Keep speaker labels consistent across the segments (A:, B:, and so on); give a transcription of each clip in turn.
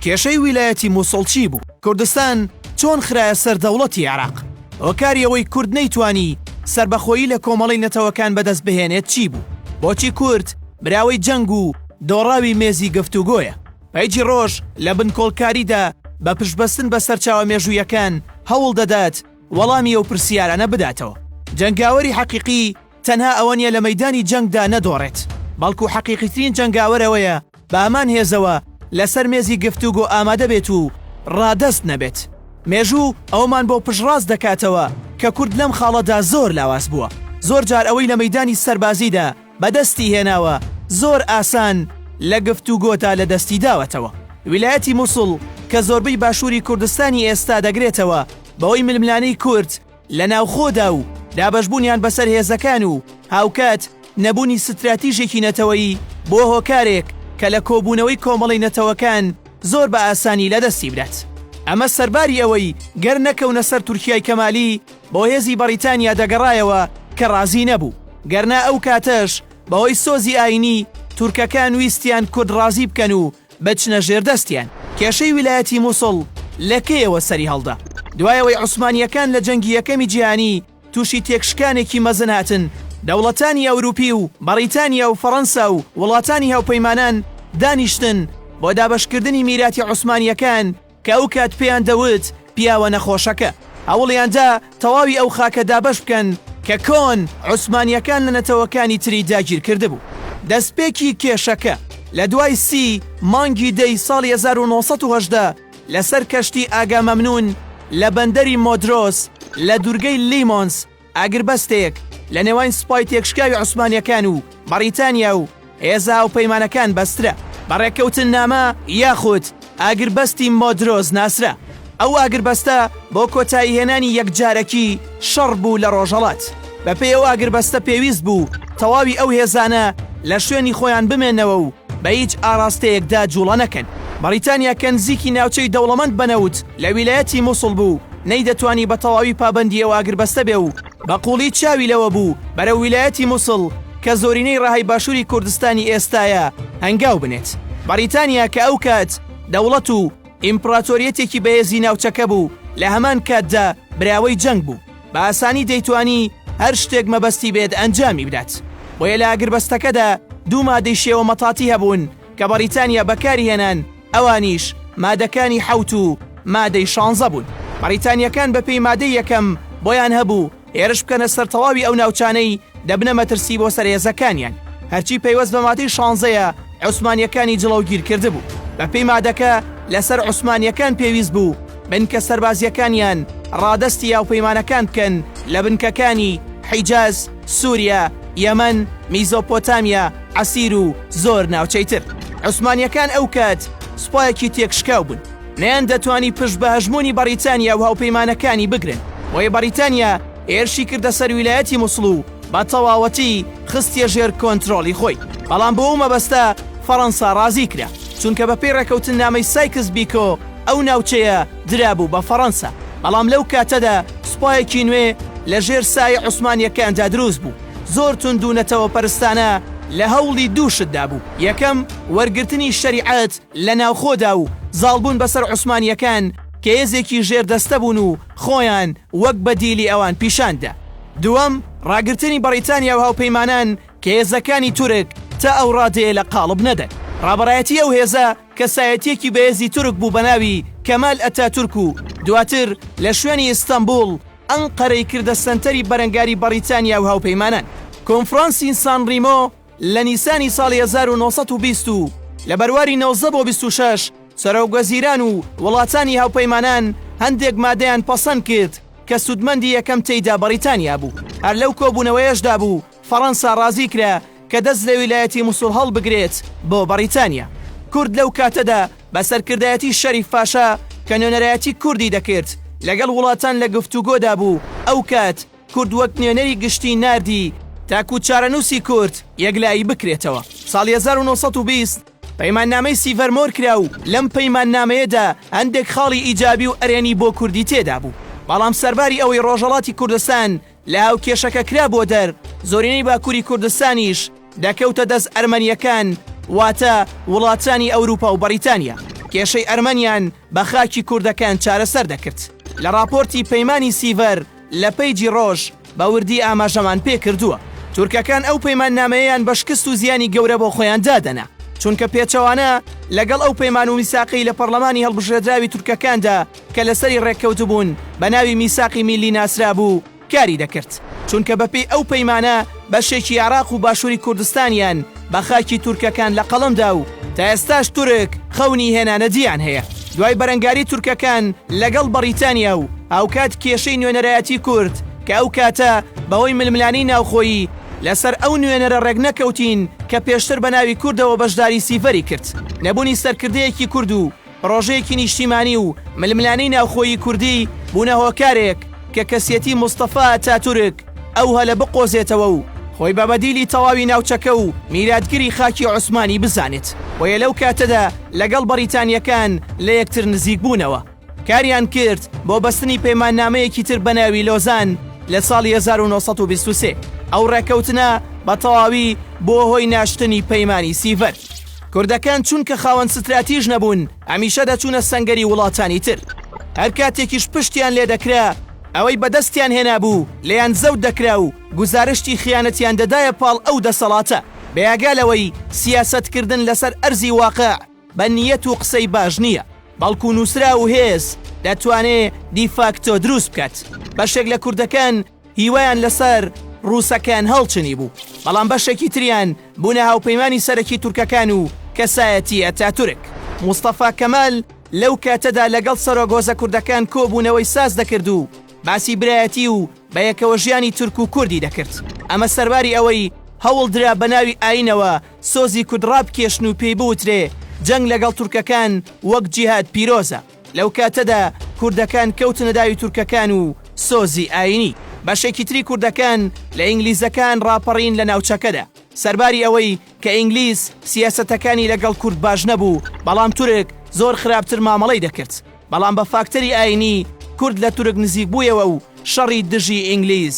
A: کێشەی ویلایەتی موسڵ چی بوو؟ کوردستان چۆن خرایە سەر دەوڵەتی عێراق؟ هۆکاری ئەوەی کورد نەیتوانی سەربەخۆیی لە کۆمەڵەی نەتەوەکان بەدەست بهێنێت چی بوو؟ بۆچی کورد براوەی جەنگ و دۆڕاوی مێزی گفتوگۆیە؟ پەیجی ڕۆژ لە بنکۆڵکاریدا بە پشتبەستن بە سەرچاوە مێژوویەکان هەوڵ دەدات وەڵامی ئەو پرسیارانە بداتەوە. جەنگاوەری حەقیقی تەنها ئەوە نیە لە مەیدانی جەنگدا نەدۆڕێت، بەڵکو حەقیقیترین جەنگاوەر ئەوەیە بە هەمان هێزەوە لەسەر مێزی گفتوگۆ ئامادە بێت و ڕادەست نەبێت. مێژوو ئەوەمان بۆ پشتڕاست دەکاتەوە کە کورد لەم خاڵەدا زۆر لاواز بووە. زۆر جار ئەوەی لە مەیدانی سەربازیدا بەدەستی هێناوە زۆر ئاسان لە گفتوگۆدا لەدەستی داوەتەوە. ویلایەتی موسڵ کە زۆربەی باشووری کوردستانی ئێستا دەگرێتەوە، بەهۆی ململانێی کورد لە ناوخۆدا و دابەشبوونیان بەسەر هێزەکان و هاوکات نەبوونی ستراتیژێکی نەتەوەیی بووە هۆکارێک کە لە کۆبوونەوەی کۆمەڵەی نەتەوەکان زۆر بە ئاسانی لەدەستی بدات. ئەمە سەرباری ئەوەی گەر نەکەونە سەر تورکیای کەمالی بۆ هێزی بەڕیتانیا دەگەڕایەوە کە ڕازی نەبوو، گەرنا ئەو کاتەش بەهۆی سۆزی ئاینی تورکەکان ویستیان کورد ڕازی بکەن و بچنە ژێر دەستیان. کێشەی ویلایەتی موسڵ لە کەیەوە سەری هەڵدا؟ دوای ئەوەی عوسمانییەکان لە جەنگی یەکەمی جیهانی تووشی تێکشکانێکی مەزن هاتن، دەوڵەتانی ئەوروپی و بەڕیتانیا و فەڕەنسا و وڵاتانی هاوپەیمانان دانیشتن بۆ دابەشکردنی میراتی عوسمانییەکان کە ئەو کات پێیان دەوت پیاوە نەخۆشەکە. هەوڵیان دا تەواوی ئەو خاکە دابەش بکەن کە کۆن عوسمانییەکان لە نەتەوەکانی تری داگیر کردبوو. دەستپێکی کێشەکە لە دوای سی مانگی دەی ساڵی 1918 لەسەر کەشتی ئاگامەمنون لە بەندەری مۆدرۆس لە دوورگەی لیمۆنس ئاگربەستێک لە نێوان سوپای تێکشکاوی عوسمانییەکان و بەڕیتانیا و هێزە هاوپەیمانەکان بەسترا بە ڕێککەوتننامە یاخود ئاگربەستی مۆدرۆس ناسرا. ئەو ئاگربەستە بۆ کۆتاییهێنانی یەکجارەکی شەڕ بوو لە ڕۆژهەڵات. بەپێی ئەو ئاگربەستە پێویست بوو تەواوی ئەو هێزانە لە شوێنی خۆیان بمێنەوە و بە هیچ ئاڕاستەیەکدا جوڵە نەکەن. بەڕیتانیا کە نزیکی ناوچەی دەوڵەمەند بە نەوت لە ویلایەتی موسڵ بوو، نەیدەتوانی بە تەواوی پابەندی ئەو ئاگربەستە بێ و بە قووڵی چاوی لەوە بوو بەرەو ویلایەتی موسڵ کە زۆرینەی ڕەهای باشووری کوردستانی ئێستایە هەنگاو بنێت. بەڕیتانیا کە ئەو کات دەوڵەت و ئیمپڕاتۆریەتێکی بەهێزی ناوچەکە بوو، لە هەمان کاتدا براوەی جەنگ بوو، بە ئاسانی دەیتوانی هەر شتێک مەبەستی بێت ئەنجامی بدات. بۆیە لە ئاگربەستەکەدا دوو مادەی شێوە مەتاتی هەبوون کە بەڕیتانیا بەکاری هێنان، ئەوانیش مادەکانی حەوت و مادەی شانزە بوون. بەڕیتانییەکان بەپێی مادەی یەکەم بۆیان هەبوو هێرش بکەنە سەر تەواوی ئەو ناوچانەی دەبنە مەترسی بۆ سەر هێزەکانیان. هەرچی پەیوەست بە مادەی شانزەیە عوسمانییەکانی جڵەوگیر کردبوو. بەپێی مادەکە لەسەر عوسمانییەکان پێویست بوو بنکە سەربازییەکانیان ڕادەستی هاوپەیمانەکان بکەن لە بنکەکانی، حیجاز، سوریا، یەمەن، میزۆپۆتامیا، عەسیر و زۆر ناوچەی تر. عوسمانییەکان ئەو کات سوپایەکی تێکشکاو بوون، نەیاندەتوانی پشت بە هەژموونی بەڕیتانیا و هاوپەیمانەکانی بگرن، بۆیە بەڕیتانیا هێرشی کردە سەر ویلایەتی موسڵ و بە تەواوەتی خستیە ژێر کۆنترۆڵی خۆی، بەڵام بۆ ئەو مەبەستە فەڕەنسا ڕازی کرا، چونکە بەپێی ڕێکەوتننامەی سایکس بیکۆ ئەو ناوچەیە درابوو بە فەڕەنسا، بەڵام لەو کاتەدا سوپایەکی نوێ لە ژێر سایەی عوسمانییەکاندا دروست بوو، زۆر توند و نەتەوەپەرستانە لە هەوڵی دوو شتدا بوو، یەکەم، وەرگرتنی شەریعەت لە ناوخۆدا و زاڵبوون بەسەر عوسمانییەکان کە هێزێکی ژێردەستە بوون و خۆیان وەک بەدیلی ئەوان پیشان دا. دووەم، ڕاگرتنی بەڕیتانیا و هاوپەیمانان کە هێزەکانی تورک تا ئەو ڕادەیە لە قاڵب نەدەن. ڕابەرایەتی ئەو هێزە کەسایەتییەکی بەهێزی تورک بوو بە ناوی کەمال ئەتاتورک و دواتر لە شوێنی ئیستەنبوڵ ئەنقەرەی کردە سەنتەری بەرەنگاری بەڕیتانیا و هاوپەیمانان. کۆنفرانسی سان ڕیمۆ لە نیسانی ساڵی 1920 و لە بەرواری 19 بۆ 26 سەرۆکوەزیران و وڵاتانی هاوپەیمانان هەندێک مادەیان پەسەند کرد کە سوودمەندی یەکەم تێیدا بەڕیتانیا بوو. هەر لەو کۆبوونەوەیەشدا بوو فەڕەنسا ڕازی کرا کە دەست لە ویلایەتی موسڵ هەڵبگرێت بۆ بەڕیتانیا. کورد لەو کاتەدا بە سەرکردایەتی شەریف پاشا کە نوێنەرایەتی کوردی دەکرد لەگەڵ وڵاتان لە گفتوگۆدا بوو، ئەوکات کورد وەک نوێنەری گشتی ناردی تاکو چارەنووسی کورد یەکلایی بکرێتەوە. ساڵی 1920 پەیماننامەی سیڤەر مۆر کرا و لەم پەیماننامەیەدا هەندێک خاڵی ئیجابی و ئەرێنی بۆ کوردی تێدا بوو، بەڵام سەرباری ئەوەی ڕۆژهەڵاتی کوردستان لە هاوکێشەکە کرابووە دەر، زۆرینەی باکووری کوردستانیش دەکەوتە دەست ئەرمەنییەکان، واتە وڵاتانی ئەوروپا و بەڕیتانیا. کێشەی ئەرمەنیان بە خاکی کوردەکان چارەسەر دەکرد. لە ڕاپۆرتی پەیمانی سیڤەر لە پەیجی ڕۆژ بە وردی ئاماژەمان پێ کردووە. تورکەکان ئەو پەیماننامەیەیان بە شکست و زیانی گەورە بۆ خۆیان دادەنا، چونکە پێچەوانە لەگەڵ ئەو پەیمان و میساقەی لە پەڕلەمانی هەڵبژێردراوی تورکەکاندا کە لەسەری ڕێککەوتبوون بە ناوی میساقی میللی ناسرابوو، کاری دەکرد، چونکە بەپێی ئەو پەیمانە بەشێکی عێراق و باشووری کوردستانیان بە خاکی تورکەکان لە قەڵەم دا و تا ئێستاش تورک خەونی هێنانەدییان هەیە. دوای بەرەنگاری تورکەکان لەگەڵ بەڕیتانیا و هاوکات کێشەی نوێنەرایەتی کورد کە ئەو کاتە بەهۆی ململانێی ناوخۆیی لەسەر ئەو نوێنەرە ڕێکنەکەوتین کە پێشتر بە ناوی کوردەوە بەشداری سیڤەری کرد، نەبوونی سەرکردەیەکی کورد و پڕۆژەیەکی نیشتیمانی و ململانێی ناوخۆیی کوردی بوونە هۆکارێک کە کەسیەتی مستەفا ئەتاتورک ئەو هەلە بقۆزێتەوە و خۆی بە بەدیلی تەواوی ناوچەکە و میراتگری خاکی عوسمانی بزانێت. بۆیە لەو کاتەدا لەگەڵ بەڕیتانییەکان لە یەکتر نزیک بوونەوە. کاریان کرد بۆ بەستنی پەیماننامەیەکی تر بە ناوی لۆزان لە ساڵی 1923. ئەو ڕێککەوتنە بە تەواوی بووە هۆی ناشتنی پەیمانی سیڤەر. کوردەکان چونکە خاوەن ستراتیژ نەبوون، هەمیشە دەچوونە سەنگەری وڵاتانی تر. هەر کاتێکیش پشتیان لێ دەکرا، ئەوەی بەدەستیان هێنابوو لێیان زەوت دەکرا و گوزارشتی خیانەتیان دەدایە پاڵ ئەو دەسەڵاتە، بێئاگا لەوەی سیاسەتکردن لەسەر ئەرزی واقع بە نیەت و قسەی باش نییە، بەڵکو نووسراو و هێز دەتوانێ دیفاکتۆ دروست بکات. بەشێک لە کوردەکان هیوایان لەسەر ڕووسەکان هەڵچنیبوو، بەڵام بەشێکی تریان بوونە هاوپەیمانی سەرەکی تورکەکان و کەسایەتی ئەتاتورک. مستەفا کەمال لەو کاتەدا لەگەڵ سەرۆک هۆزە کوردەکان کۆبوونەوەی ساز دەکرد و باسی برایەتی و بەیەکەوەژیانی تورک و کوردی دەکرد. ئەمە سەرباری ئەوەی هەوڵدرا بەناوی ئایینەوە سۆزی کورد ڕابکێشن و پێی بوترێ جەنگ لەگەڵ تورکەکان وەک جیهاد پیرۆزە. لەو کاتەدا کوردەکان کەوتنە داوی تورکەکان و سۆزی ئایینی. بەشێکی تری کوردەکان لە ئینگلیزەکان ڕاپەڕین لە ناوچەکەدا. سەرباری ئەوەی کە ئینگلیز سیاسەتەکانی لەگەڵ کورد باش نەبوو، بەڵام تورک زۆر خراپتر مامەڵەی دەکرد. بەڵام بە فاکتەری ئایینی کورد لە تورک نزیک بوویەوە و شەڕی دژی ئینگلیز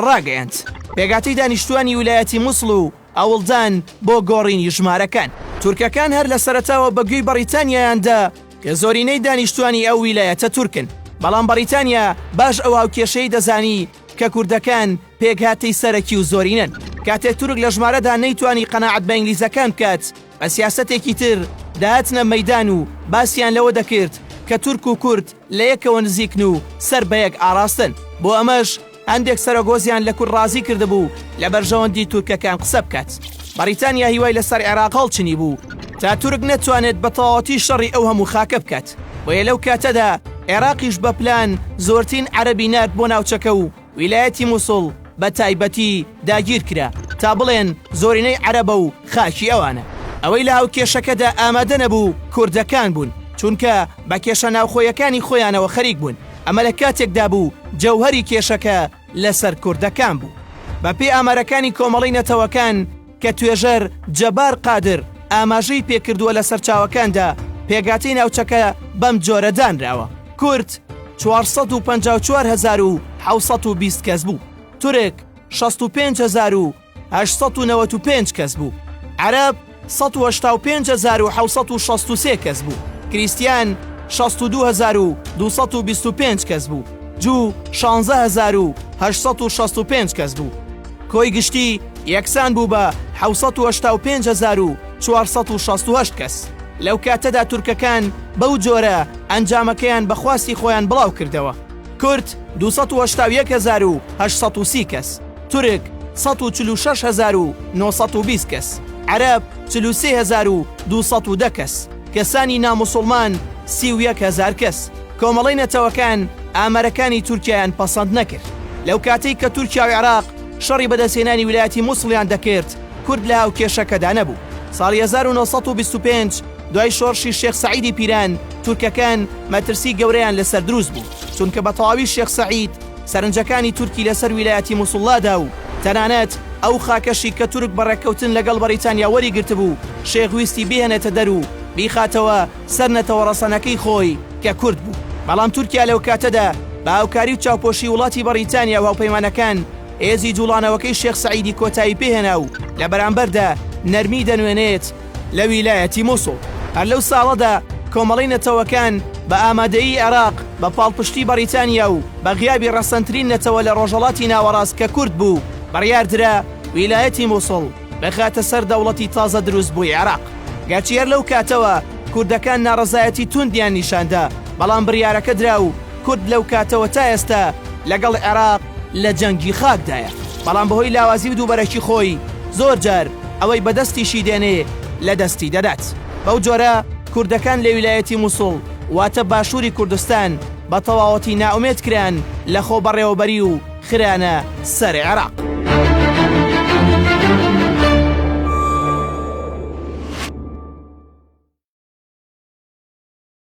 A: ڕاگەیاند. پێکهاتەی دانیشتووانی ویلایەتی موسڵ و هەوڵدان بۆ گۆڕینی ژمارەکان. تورکەکان هەر لە سەرەتاوە بە گوێی بەڕیتانیایان دا کە زۆرینەی دانیشتوانی ئەو ویلایەتە تورکن، بەڵام بەڕیتانیا باش ئەو هاوکێشەی دەزانی کە کوردەکان پێکهاتەی سەرەکی و زۆرینەن. کاتێک تورک لە ژمارەدا نەیتوانی قەناعەت بە ئینگلیزەکان بکات، بە سیاسەتێکی تر دەهاتنە مەیدان و باسیان لەوە دەکرد کە تورک و کورد لە یەکەوە نزیکن و سەر بە یەک ئاڕاستەن. بۆ ئەمەش هەندێک سەرۆک هۆزیان لە کورد ڕازی کردبوو لە بەرژەوەندی تورکەکان قسە بکات. بەڕیتانیا هیوای لەسەر عێراق هەڵچنیبوو تا تورک نەتوانێت بە تەواوەتی شەڕی ئەو هەموو خاکە بکات. بۆیە لەو کاتەدا عێراقیش بە پلان زۆرترین عەرەبی نارد بۆ ناوچەکە و ویلایەتی موسڵ بە تایبەتی داگیر کرا تا بڵێن زۆرینەی عەرەبە و خاکی ئەوانە. ئەوەی لە هاوکێشەکەدا ئامادە نەبوو کوردەکان بوون، چونکە بە کێشە ناوخۆیەکانی خۆیانەوە خەریک بوون. ئەمە لە کاتێکدا بوو جەوهەری کێشەکە لەسەر کوردەکان بوو. بەپێی ئامارەکانی کۆمەڵەی نەتەوەکان کە توێژەر جەبار قادر ئاماژەی پێکردووە لە سەرچاوەکاندا پێکهاتەی ناوچەکە بەم جۆرە دانراوە، کورد 454720 کەس بوو، تورک 65895 کەس بوو، عەرەب 185763 کەس بوو، کریستیان 62225 کەس بوو، جوو 16865 کەس بوو. کۆی گشتی یەکسان بوو بە 785468 کەس. لەو کاتەدا تورکەکان بەو جۆرە ئەنجامەکەیان بە خواستی خۆیان بڵاو کردەوە. کورد 281830 کەس، تورک 146920 کەس، عەرەب 43210 کەس، کەسانی ناموسوڵمان 31 هەزار کەس. کۆمەڵەی نەتەوەکان ئامارەکانی تورکیایان پەسەند نەکرد. لەو کاتەی کە تورکیا و عێراق شەڕی بەدەستهێنانی ویلایەتی موسڵیان دەکرد، کورد لە هاوکێشەکەدا نەبوو. ساڵی 1925 دوای شۆڕشی شێخ سەعیدی پیران، تورکەکان مەترسی گەورەیان لەسەر دروست بوو، چونکە بە تەواوی شێخ سەعید سەرنجەکانی تورکی لەسەر ویلایەتی موسڵ لادا و تەنانەت ئەو خاکەشی کە تورک بە ڕێککەوتن لەگەڵ بەڕیتانیا وەریگرتبوو، شێخ ویستی بیهێنێتە دەر و بیخاتەوە سەر نەتەوە ڕەسەنەکەی خۆی کە کورد بوو. بەڵام تورکیا لەوکاتەدا بە هاوکاری و چاوپۆشی وڵاتی بەڕیتانیا و هاوپەیمانەکان هێزی جوڵانەوەکەی شێخ سەعیدی کۆتایی پێهێنا و لە بەرامبەردا نەرمی دەنوێنێت لە ویلایەتی موسڵ. هەر لەو ساڵەدا. کۆمەڵەی نەتەوەکان بە ئامادەیی عێراق، بە پاڵپشتی بەڕیتانیا و بە غیابی ڕەسەنترین نەتەوە لە ڕۆژهەڵاتی ناوەڕاست کە کورد بوو، بڕیار درا ویلایەتی موسڵ بخاتە سەر دەوڵەتی تازە دروستبووی عێراق. گەرچی هەر لەو کاتەوە کوردەکان ناڕەزایەتی توندیان نیشاندا، بەڵام بڕیارەکە درا و کورد لەو کاتەوە تا ئێستا لەگەڵ عێراق لە جەنگی خاکدایە. بەڵام بەهۆی لاوازی و دووبەرەکی خۆی زۆر جار ئەوەی بەدەستیشی دێنێ لە دەستی دەدات. بەو جۆرە کوردەکان لە ویلایەتی موسڵ واتە باشووری کوردستان بە تەواوەتی نائومێد کران لە خۆبەڕێوەبەری و خرانە سەر عێراق.